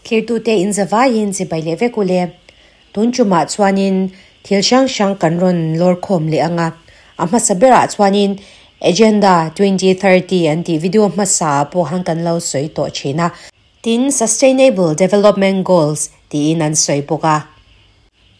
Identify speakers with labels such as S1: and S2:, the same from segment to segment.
S1: Thirtute in zavaiin chibai leh vek ule. Tun tumah chuanin thil hrang hrang kan rawn lawr khawm leh ang a. A hmasa berah chuanin Agenda 2030 an tih video hmasa ah pawh khan kan lo sawi tawh thin a. Tin, Sustainable Development Goals tiin an sawi bawk a.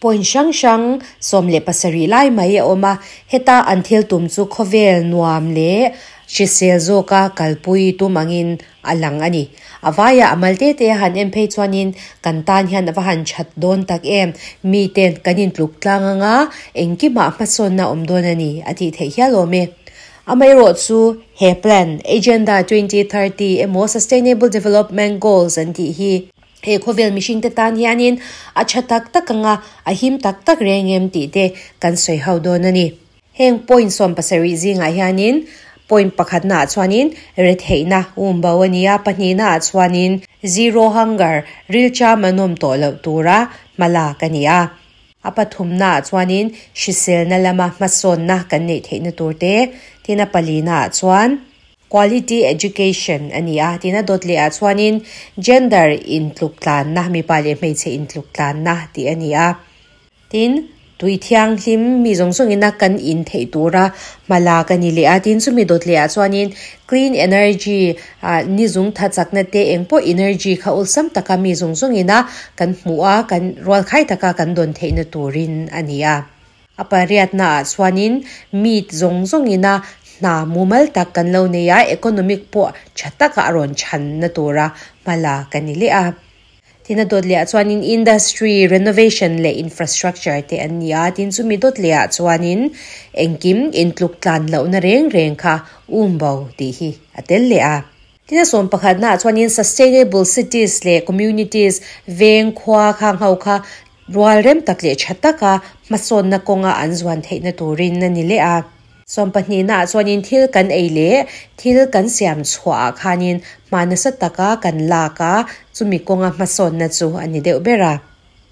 S1: Point hrang hrang 17 lai mai a awm a, heta an thil tum chu khawvel nuam leh hrisel zawka kalpui tum angin a lang a ni. A vaia a mal te te a han en phei chuanin kan tan hian a va han that dawn tak em, miten kan intluk tlang anga engkimah hmasawnna awm dawn a ni a tih theih hial awm e. Amaherawh chu he plan, Agenda 2030 emaw Sustainable Development Goals an tih hi, He khawvel mihringte tan hianin a tha tak tak anga a him tak tak reng em tih te kan sawi ho dawn a ni. Heng point 70 zingah hianin point pakhatnaah chuanin retheihna um bo a ni a, pahnihnaah chuanin zero hunger, rilcham an awm tawh loh tura hmalak a ni a. A pathumnaah chuanin hriselna lama hmasawnna kan neih theihna tur te, tin a palinaah chuan Quality Education a ni a, tina dawt leh ah chuanin Gender intluk tlanna, mipa leh hmeichhe intluk tlanna tih a ni a. Tin, tui thianghlim mi zawng zawngin a kan in theih tura hmalak a ni leh a, tin chumi dawt leh ah chuanin Clean Energy ah ni zung tha chakna te eng pawh energy kha awlsam taka mi zawng zawngin a kan hmuh a, kan rualkhai taka kan dawn theihna turin a ni a. A pariatna ah chuanin meat zawng zawngin a hna mumal tak kan lo nei a, economic pawh tha taka a rawn chhanna tura hmala ka ni leh a. Tin a dawt leh ah chuanin industry, renovation leh infrastructure te an ni a, tin chumi dawt leh ah chuanin engkim intluk tlan lohna reng reng kha umbo tih hi a tel leh a. Tin a 11 ah chuanin sustainable cities leh communities veng khua khang ho kha Rual rem tak leh tha taka hmasawnna kawnga an zuan theihna turin a ni leh a. 12 naah chuanin thil kan ei leh thil kan siam chhuahah khanin hma nasa taka kan lak a, chumi kawnga hmasawnna chu a ni deuh ber a.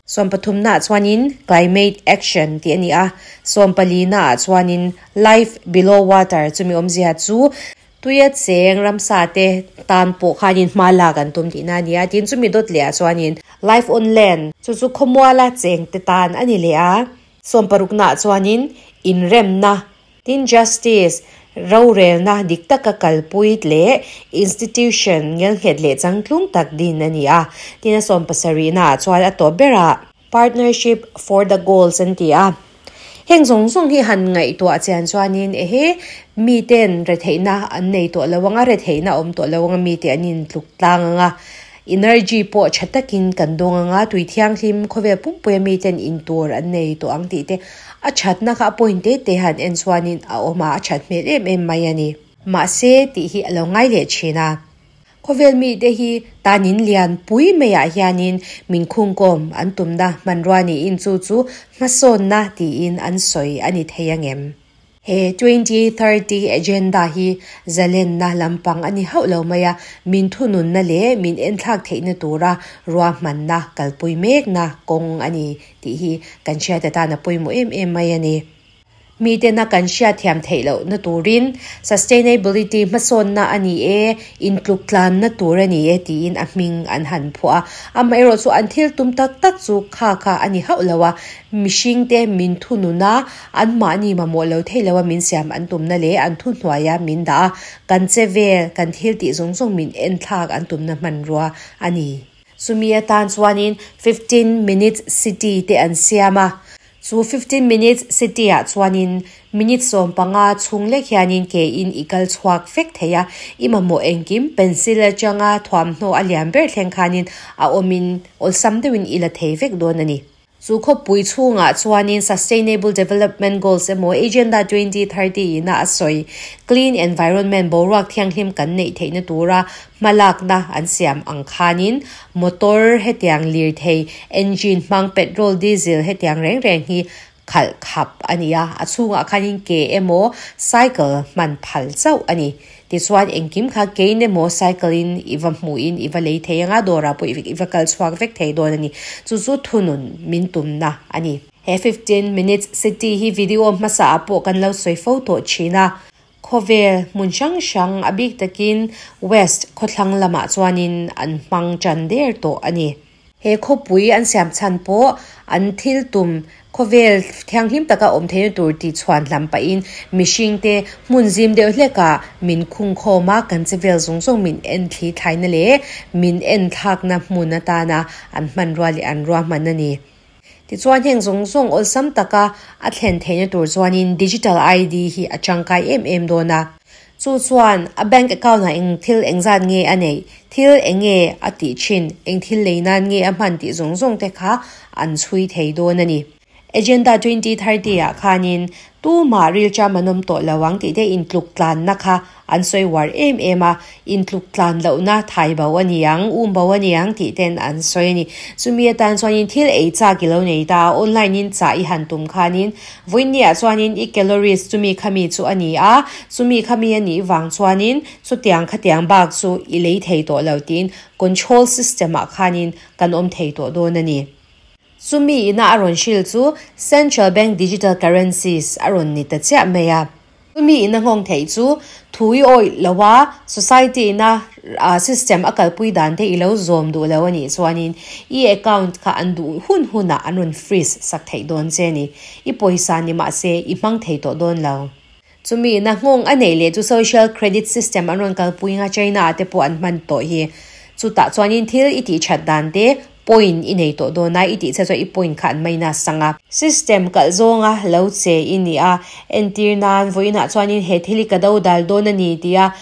S1: 13 naah chuanin climate action tih a ni a. 14 naah chuanin life below water chumi awmzia chu Tuia cheng ramsa te tan pawh khanin hma lak an tum tihna a ni a, tin chumi dawt leh ah chuanin Life on Land chu chu khawmuala cheng te tan a ni leh a, 60 ah chuanin inremna, tin justice, rorelna dik taka kalpui leh institution ngelnghet leh changtlung tak din a ni a, tin a 70 ah chuan a tawp berah Partnership for the Goals an ti a. Heng zawng zawng hi han ngaihtuah chian chuanin ehe miten retheihna an nei tawh lo ang a, retheihna a awm tawh lo ang a, mite an intluk tlang ang a, energy pawh tha takin kan dawng ang a, tui thianghlim khawvel pumpuia miten intur an nei tawh ang tih te a thatna kha a point te te han en chuanin a awm a, a that hmel em em mai a ni. Mahse tih hi a lo ngai leh thin a. Khawvel mite hi tanin lian pui maiah hianin min khungkawm an tumna hmanrua niin chu chu hmasawnna tiin an sawi a ni thei angem? He 2030 agenda hi zalenna lampang a ni hauh lo mai a, min thununna leh min enthlak theihna tura ruahmanna kalpui mekna kawng a ni tih hi kan hriat atan a pawimawh em em mai a ni. Mitena kan hriatthiam theih lohna turin sustainability hmasawnna a ni e, intluk tlanna tur a ni e tiin a hming an han phuah a. Amaherawh chu an thil tum tak tak chu kha kha a ni hauh lo a, mihringte min thunun a, anmahni mamawh lo thei lo a min siam an tumna leh an thuhnuaia min dah a, kan che vel, kan thil tih zawng zawng min enthlak an tumna hmanrua a ni. Chumi atan chuanin 15 minutes city te an siam a. Chu 15 minutes city ah chuanin minute 15 chhung lek hianin ke in i kal chhuak vek thei a, i mamawh engkim pencil atanga thuamhnaw a lian ber thleng khanin a awmin awlsam deuhin i la thei vek dawn a ni. Chu khawpui chhungah chuanin Sustainable Development Goals emaw Agenda 2030 ina a sawi Clean Environment boruak thianghlim kan neih theihna tura Hmalakna an siam ang khanin motor hetiang lirthei, engine hmang petrol, diesel hetiang reng reng hi khalh khap a ni a, a chhungah khanin ke emaw cycle hman phal chauh a ni. Tichuan engkim kha kein emaw cycle in i va hmuhin i va lei thei anga dawrah pawh i va kal chhuak vek thei dawn a ni. Chu chu thunun min tumna a ni. He 15 minutes city hi video hmasa ah pawh kan lo sawi fo tawh thin a. Khawvel hmun hrang hrang a bik takin West khawthlang lamah chuanin an hmang tan der tawh a ni. He khawpui an siam chhan pawh an thil tum khawvel thianghlim taka awm theihna tur tih chhuan hlam pahin mihringte hmun zim deuh hlekah min khung khawm a, kan che vel zawng zawng min en thli thlaina leh min en thlakna hmun atana an hmanrua leh an ruahman a ni. Tichuan heng zawng zawng awlsam taka a thlen theihna tur chuanin Digital ID hi a tangkai em em dawn a. Chu chuan a bank account ah eng thil engzat nge a neih, thil eng nge a tih thin, eng thil lei nan nge a hman tih zawng zawng te kha an chhui thei dawn a ni. Agenda 2030 ah khanin tumah rilṭam an awm tawh lo ang tih te intluk tlanna kha An sawi uar em em a, intluk tlan lohna thai bo a ni ang, um bo a ni ang tih ten an sawi a ni. Chumi atan chuanin thil ei chak i lo nei ta, online in chah i han tum khanin vawiinniah chuanin i calories chumi khami chu a ni a, chumi khami a nih vang chuanin chutiang khatiang bak chu i lei thei tawh lo tiin control system ah khanin kan awm thei tawh dawn a ni. Chumi ina a rawn hrilh chu Central Bank Digital Currencies a rawn ni ta chiah mai a. Chumi ina nghawng theih chu thu i awih lo a, society ina system a kalpui dan te i lo zawm duh lo a nih chuanin i account kha an duh hun hunah an rawn freeze sak theih dawn che a ni. I pawisa ni mahse i hmang thei tawh dawn lo. Chumi ina nghawng a neih leh chu social credit system an rawn kalpui nga China ah te pawh an hman tawh hi. Chutah chuanin thil i tih that dan te Point i nei tawh dawn a, i tih che chuan i point kha an minus sang a. System kalh zawnga lo che i ni a, entir nan vawiinah chuanin he thil hi ka do dal dawn a ni tia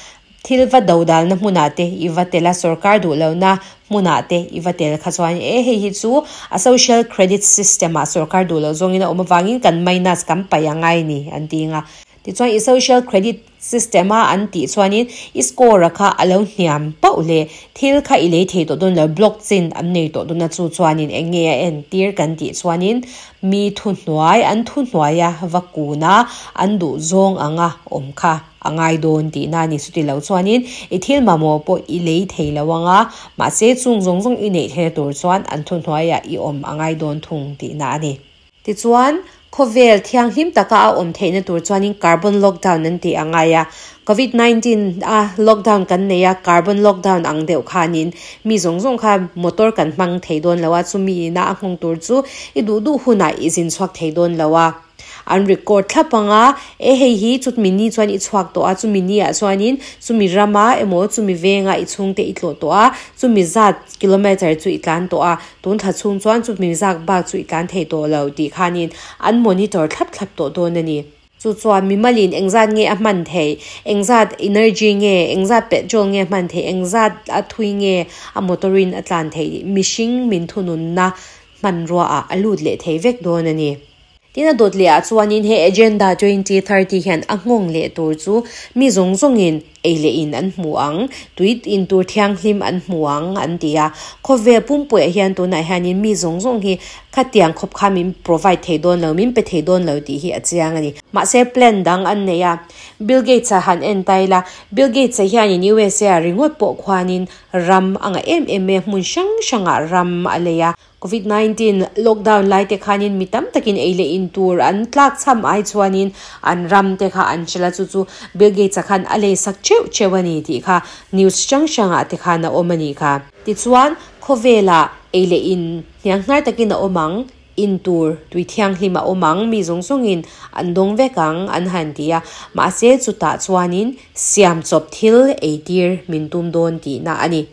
S1: thil va do dalna hmunah te i va tel a, sorkar duh lohna hmunah te i va tel kha chuan e hei hi chu a social credit system ah sorkar duh loh zawngin a awm avangin kan minus kan paih a ngai ni an ti ang a. Tichuan i social credit system a an tih chuanin i score a kha a lo hniam pauh leh thil kha i lei thei tawh dawn lo, block chin an nei tawh dawn a, chu chuanin eng nge a entir kan tih chuanin mi thuhnuai an thuhnuaia va kun a an duh zawng anga awm kha a ngai dawn tihna a ni. Chuti lo chuanin i thil mamawh pawh i lei thei lo anga mahse chung zawng zawng i neih theihna tur chuan an thuhnuaiah i awm a ngai dawn thung tihna a ni. Tichuan, khawvel thianghlim taka a awm theihna tur chuanin carbon lockdown an tih a ngai a. Covid 19 a lockdown kan nei a, carbon lockdown ang deuh khanin mi zawng zawng kha motor kan hmang thei dawn lo a, chumi ina a nghawng tur chu i duh duh hunah i zin chhuak thei dawn lo a. An record thlap ang a, e hei hi chutmi ni chuan i chhuak tawh a, chumi ni ah chuanin chumi rama emaw chumi venga i chhungte i tlawh tawh a, chumi zat kilometre chu i tlan tawh a, Tun thla chhung chuan chu mi zak bak chu i tlan thei tawh lo tih khanin an monitor thlap thlap tawh dawn a ni. Chu chuan mimalin engzat nge a hman theih, engzat energy nge, engzat petrol nge a hman theih, engzat a thui nge a motor in a tlan theih tih mihring min thununna hmanrua ah a lut leh thei vek dawn a ni. Tin a dawt leh ah chuanin he Agenda 2030 hian a nghawng leh tur chu mi zawng zawngin ei leh in an hmu ang, tui in tur thianghlim an hmu ang an ti a. Khawvel pumpuiah hian tunah hianin mi zawng zawng hi khatiang khawp kha min provide thei dawn lo, min pe thei dawn lo tih hi a chiang a ni. Mahse plan dang an nei a, Bill Gates-a han en ta ila, Bill Gates-a hianin USA ringawt pawh khuanin ram a ngah em em mai a, hmun hrang hrangah ram a lei a. Covid 19 lockdown lai te khanin mi tam takin ei leh in tur an tlak cham ai chuanin an ram te kha an hrilh a, chu chu Bill Gates a khan a lei sak teuh teuh a ni tih kha news hrang hrangah te khan a awm a nih kha. Tichuan, khawvelah ei leh in hniang hnar takin a awm ang, in tur tui thianghlim a awm ang, mi zawng zawngin an dawng vek ang an han ti a, mahse chutah chuanin siam chawp thil eitir min tum dawn tihna a ni.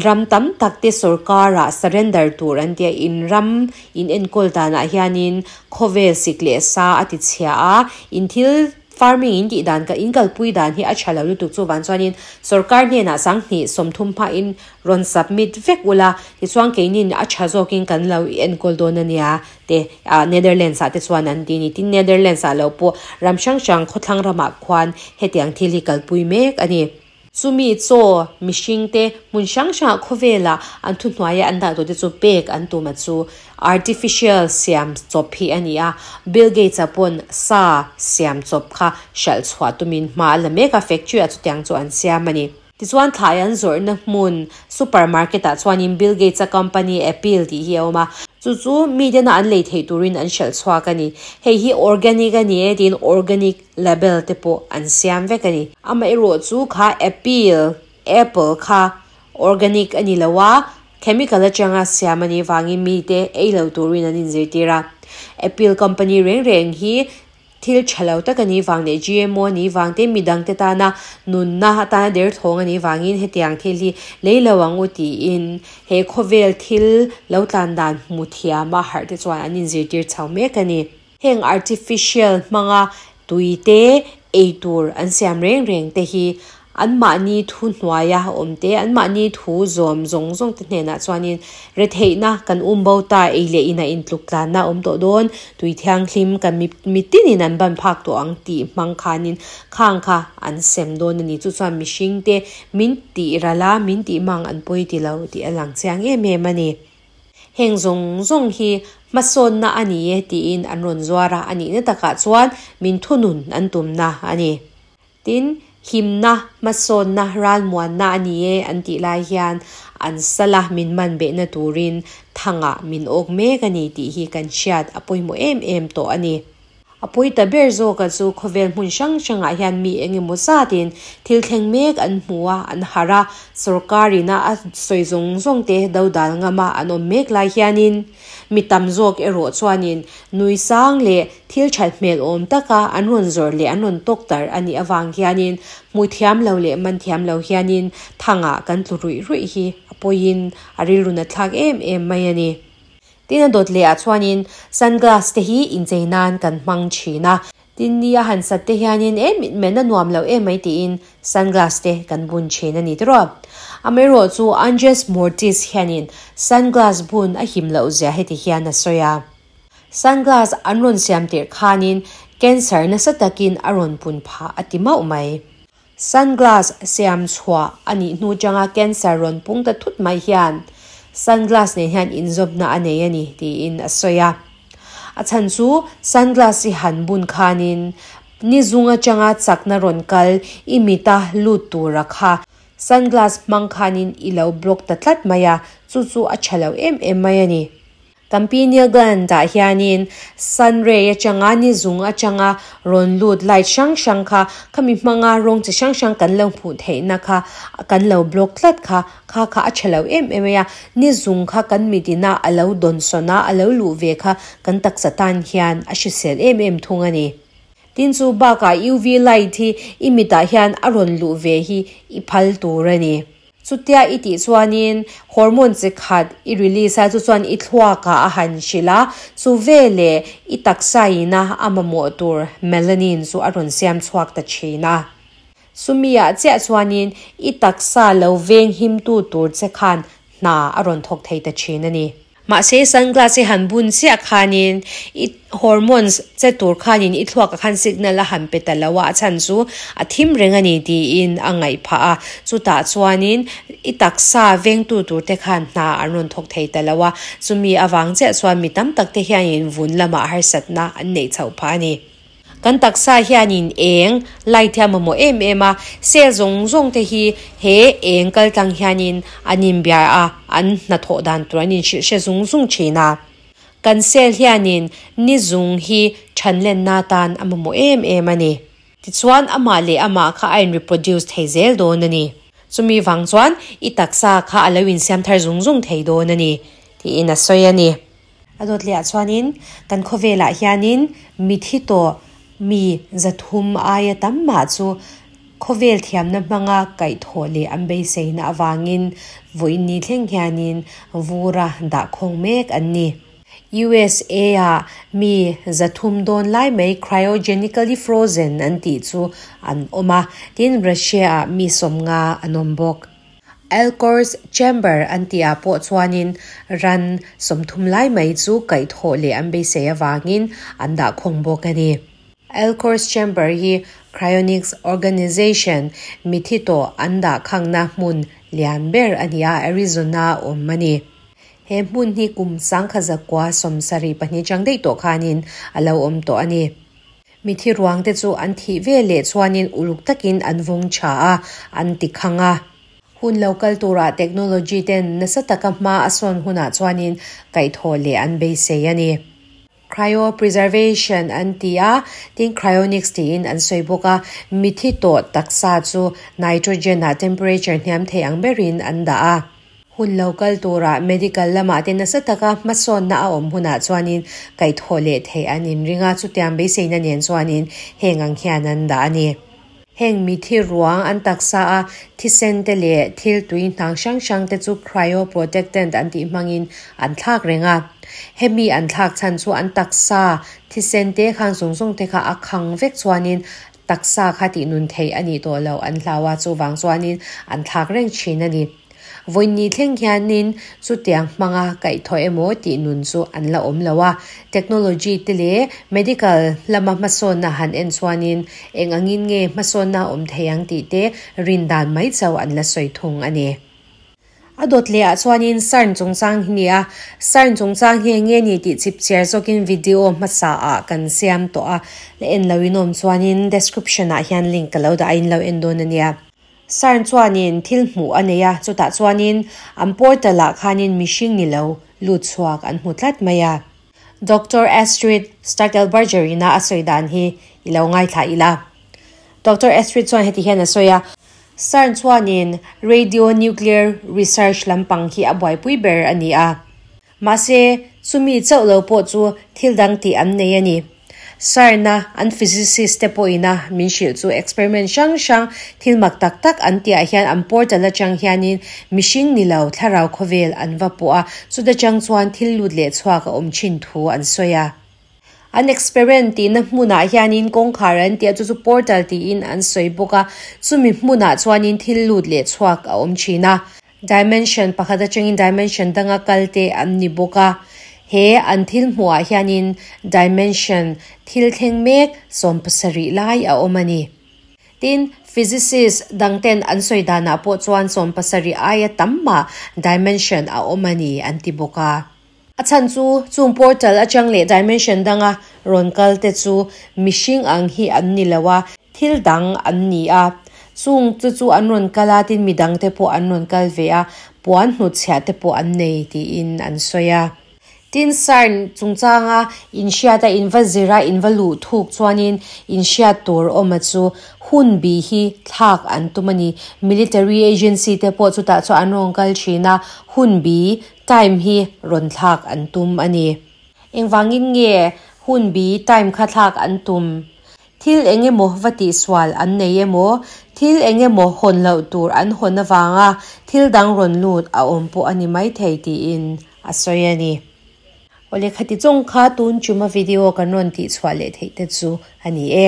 S1: Ram tam tak te sorkar ah surrender tur an tia in ram in enkawl danah hianin khawvel sik leh sa a ti chhia a, in thil farming in tih dan in kalpui dan hi a tha lo lutuk chuvan chuanin sorkar hnenah sanghnih 30 hmain rawn submit vek ula tichuan keinin a tha zawkin kan lo enkawl dawn a nia te Netherlands ah te chuan an ti a ni. Tin Netherlands ah lo pawh ram hrang hrang khawthlang ramah khuan hetiang thil hi kalpui mek a ni. Chumi chaw mihringte hmun hrang hrangah khawvelah an thuhnuaia an dah tawhte chu pek an tum a chu artificial siam chawp hi a ni a. Bill Gates-a pawn sa siam chawp kha hralh chhuah tumin hma a la mek a, factory-ah chutiang chu an siam a ni. Tichuan thlai an zawrhna hmun supermarket-ah chuanin Bill Gates-a company Apple tih hi a awm a. Chu chu mi tena an lei theih turin an hralh chhuak a ni. Hei hi organic a ni e tiin organic label te pawh an siam vek a ni. Amaherawh chu kha apple apple kha organic a ni lo a, chemical atanga siam a nih vangin mite ei lo turin an inzirtir a. Apple company reng reng hi Thil tha lo tak a nih vang leh GMO a nih vang te midang te tana nunna atana derthawng a nih vangin hetiang thil hi lei lo ang u tiin he khawvel thil lo tlan dan hmu thiama harh te chuan an inzirtir chho mek a ni. Heng artificial hmanga tui te ei tur an siam reng reng te hi Anmahni thu hnuaia awm te, anmahni thu zawm zawng zawng te hnenah chuanin retheihna kan um bo ta, ei leh inah intluk tlanna a awm tawh dawn, tui thianghlim kan mitinin an ban phak tawh ang tih hmang khanin khang kha an sem dawn a ni. Chu chuan mihringte min tih ral a, min tih mang an pawi ti lo tih a lang chiang em em a ni. Heng zawng zawng hi hmasawnna a ni e tiin an rawn zuar a, a nihna takah chuan min thunun an tumna a ni. Tin, himna, hmasawnna, ralmuanna a ni e an tih lai hian an sala min man behna turin thangah min awk mek a ni tih hi kan hriat a pawimawh em em tawh a ni. A pawi ta ber zawka chu khawvel hmun hrang hrangah hian mi eng emaw zatin thil thleng mek an hmu a, an harh a, sorkarina a sawi zawng zawng te dodal ngama an awm mek lai hianin mi tam zawk erawh chuanin nui sang leh Thil that hmel awm taka an rawn zawrh leh an rawn tawk tarh a nih avang hianin hmuh thiam lo leh man thiam lo hianin thangah kan tlu ruih ruih hi a pawiin a rilru nat thlak em em mai a ni. Tin a dawt leh ah chuanin sunglass te hi inchei nan kan hmang thin a, tin ni a han sat te hianin e mitmen a nuam lo em mai tiin sunglass te kan bun thin a ni tiraw. Amaherawh chu Andres Mortis hianin sunglass bun a him loh zia heti hian a sawi a. Sunglass an rawn siam tirh khanin cancer nasa takin a rawn pun phah a ti mauh mai. Sunglass siam chhuah a nih hnu changa cancer rawn pung ta thut mai hian sunglass nen hian inzawmna a nei a ni tiin a sawi a. A chhan chu sunglass i han bun khanin ni zung atanga chakna rawn kal i mita lut tura kha sunglass hmang khanin i lo block ta tlat mai a, chu chu a tha lo em em mai a ni. Kan pineal gland ah hianin sun ray atanga ni zung atanga rawn lut light hrang hrang kha khami hmanga rawng chi hrang hrang kan lo hmuh theihna kha kan lo block tlat kha kha kha a tha lo em em mai a, ni zung kha kan mitina a lo dawn sawn a a lo luh ve kha kan taksa tan hian a hrisel em em thung a ni. Tin chu bakah UV light hi i mitah hian a rawn luh ve hi i phal tur a ni. Chutia i tih chuanin hormone chi khat i release a, chu chuan i thluakah a han hrilh a, chu veleh i taksa ina a mamawh tur melanin chu a rawn siam chhuak ta thin a. Chumi-ah chiah chuanin i taksa lo veng himtu tur che khan hna a rawn thawk thei ta thin a ni. Mahse, sunglass i han bun chiah khanin i hormones che tur khanin i thluakah khan signal a han pe ta lo a, a chhan chu a thim reng a ni tiin a ngaih phah a. Chutah chuanin i taksa vengtu turte khan hna an rawn thawk thei ta lo a, chumi avang chiah chuan mi tam takte hianin vun lamah harsatna an neih chhoh phah a ni. Kan taksa hianin eng, light, hi a mamawh em em a, cell zawng zawng te hi he eng kal tlang hianin an inbiar a, an hnathawh dan tur an inhrilh hre zung zung thin a. Kan cell hianin ni zung hi thanlenna atan a mamawh em em a ni. Tichuan amah leh amah kha a in-reproduce thei zel dawn a ni. Chumi vang chuan i taksa kha a lo insiam thar zung zung thei dawn a ni, tiin a sawi a ni. A dawt leh ah chuanin kan khawvelah hianin mithi tawh mi 300 aia tam mah chu khawvel thiamna hmanga kaihthawh leh an beiseina avangin vawiin ni thleng hianin vura dah khawng mek an ni. USA ah mi 300 dawn lai mai cryogenically frozen an tih chu an awm a, tin Russia ah mi 50 an awm bawk. Alcor's Chamber an tih ah pawh chuanin ran 30 lai mai chu kaihthawh leh an beisei avangin an dah khawng bawk a ni. Alcor's Chamber hi Cryonics Organization mithi tawh an dah khangna hmun lian ber a ni a, Arizona awm a ni. He hmun hi kum 1972 chang daih tawh khanin a lo awm tawh a ni. Mithi ruangte chu an thih ve leh chuanin uluk takin an vawng tha a, an ti khang a. Hun lo kal turah technology ten nasa taka hma a sawn hunah chuanin kaihthawh leh an beisei a ni. Cryopreservation an ti a, tin cryonics tiin an sawi bawk a, mithi tawh taksa chu nitrogen ah temperature hniam thei ang berin an dah a. Hun lo kal turah medical lamah te nasa taka hmasawnna a awm hunah chuanin kaihthawh leh theih an inring a, chutiang beiseina nen chuanin heng ang hian an dah a ni. Heng mithi ruang an taksa a thisen te leh thil tui hnang hrang hrang te chu cryoprotectant an tih hmangin an thlak reng a. Hemi an thlak chhan chu an taksa thisen te khang zawng zawng te kha a khang vek chuanin taksa kha tihnun theih a nih tawh loh an hlau a, chuvang chuanin an thlak reng thin a ni. Vawiin thleng hianin chutiang hmanga kaihthawh emaw tih nun chu an la awm lo a, technology te leh medical lama hmasawnna han en chuanin eng angin nge hmasawnna a awm thei ang tih te rin dan mai chauh an la sawi thung a ni. A dawt leh ah chuanin CERN chungchang hi nia, CERN chungchang hi eng nge ni tih chip chiar zawkin video hmasa ah kan siam tawh a, la en lo in awm chuanin description ah hian link ka lo dah a in lo en dawn a nia. CERN chuanin thil hmuh a nei a, chutah chuanin an portal ah khanin mihring ni lo lut chhuak an hmu tlat mai a. Doctor Astrid Stackelberger ina a sawi dan hi i lo ngaithla ila. Doctor Astrid chuan heti hian a sawi a, CERN chuanin radionuclear research lampang hi a buaipui ber a ni a. Mahse, chumi chauh lo pawh chu thil dang tih an nei a ni. CERN-a an physicist te pawhina min hrilh chu experiment hrang hrang thil mak tak tak an tihah hian an portal atang hianin mihring ni lo thlarau khawvel an va pawh a, chuta chang chuan thil lut leh chhuak a awm thin thu an sawi a. An experiment tihna hmunah hianin kawngkhar an tih a, chu chu portal tiin an sawi bawk a, chumi hmunah chuanin thil lut leh chhuak a awm thin a. Dimension pakhat atangin dimension danga kal te an ni bawk a, he an thil hmuhah hianin dimension thil thleng mek 70 lai a awm a ni. Tin, physicist dangten an sawi danah pawh chuan 70 aia tam mah dimension a awm a ni an ti bawk a. A chhan chu chung portal atang leh dimension danga rawn kal te chu mihring ang hi an ni lo a, thil dang an ni a. Chung chu chu an rawn kal a, tin midang te pawh an rawn kal ve a, puan hnutchhiah te pawh an nei tiin an sawi a. Tin, CERN chungchanga inhriat a, in va zir a, in va luh thuk chuanin inhriat tur awma chu hun bi hi thlak an tum a ni. Military agency te pawh chutah chuan an rawn kal thin a, hun bi Time hi rawn thlak an tum a ni. Engvangin nge hun bi time kha thlak an tum? Thil eng emaw va tihsual an nei emaw, thil eng emaw hawn loh tur an hawn avanga thil dang rawn lut a awm pawh a ni maithei tiin a sawi a ni. Awle khati chawng kha tun chuma video kan rawn tihchhuah leh theih te chu a ni e.